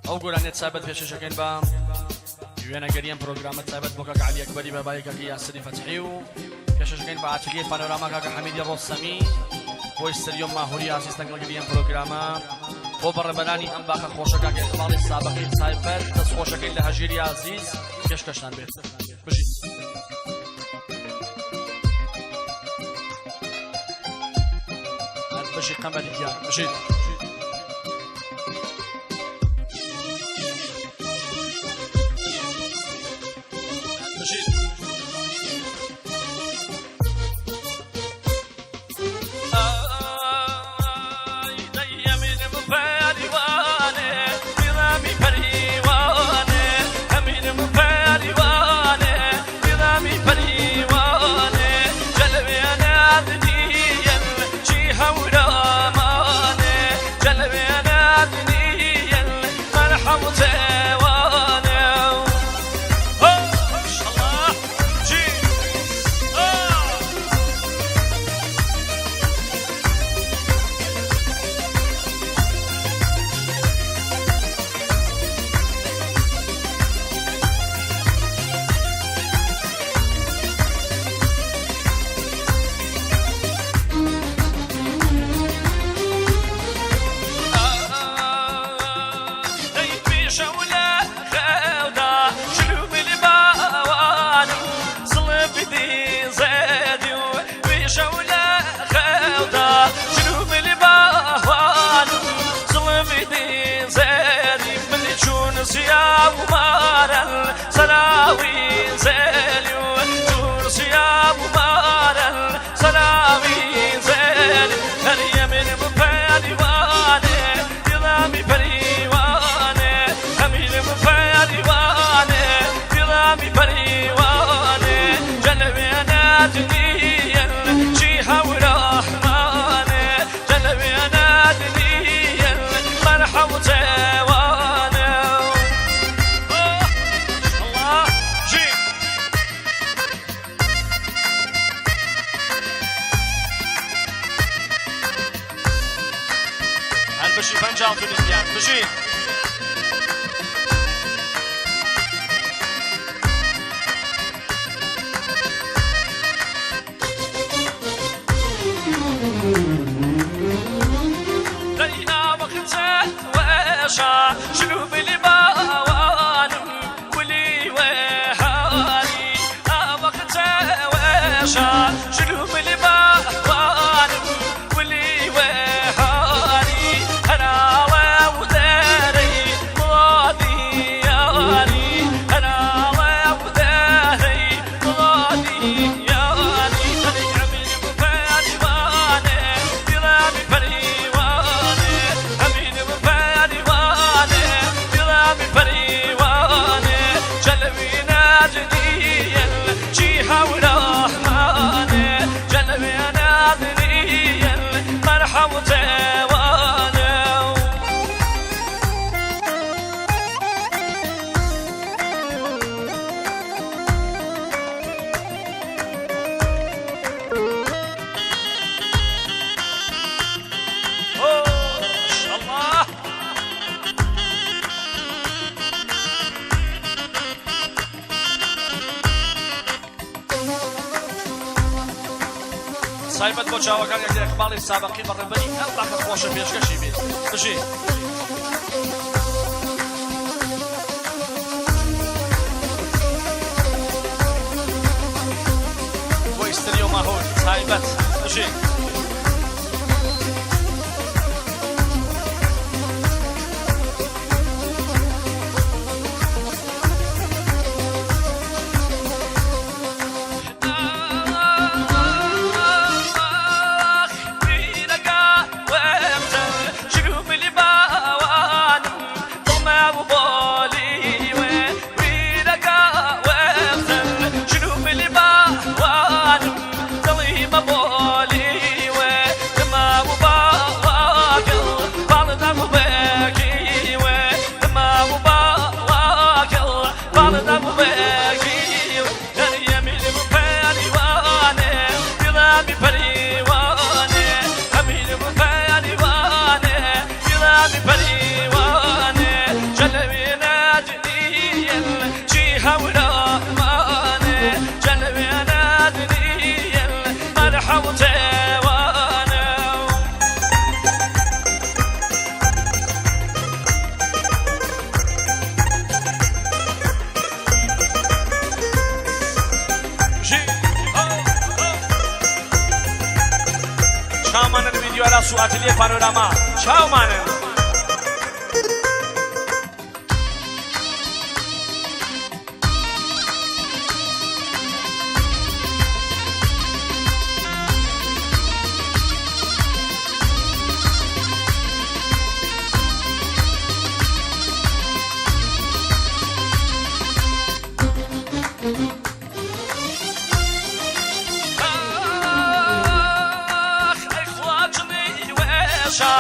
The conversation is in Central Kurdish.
ئەو گۆرانیە تایبەت پێشکەشەکەین بە وێنەگەری ئەم پرۆگرامە تایبەت بۆ کاکە عەلی ئەکبەری بابایی کاکە یاسری فەتحی و پێشکەشەکەین بە ئاتلیەی پانۆراما کاکە حەمیدی ڕۆستەمی بۆ ئیستریۆم ماهوری ئازیز تەنگڵگری ئەم پرۆگرامە بۆ بەڕێبەرانی ئەم باخە خۆشە کاکە ئیقباڵی سابقی تایبەت دەستخۆشەکەین لە هەژیری ئازیز پێشکەشتان بێت بژیت. بژی قەمەری گیان بژیت. بژیت. بژی پەنجا تونسیان بژی. تایبەت بۆ چاوەکان یەک ئەقباڵی سابقی بەڕێبەری ئەم باخە خۆشە پێشکەشی بێت بژی. بۆ ئیستریۆ ماهور تایبەت بژی. و ئاتلیە پانۆراما چاومانن. ئاخ ئەی خوا جڵی وێشە.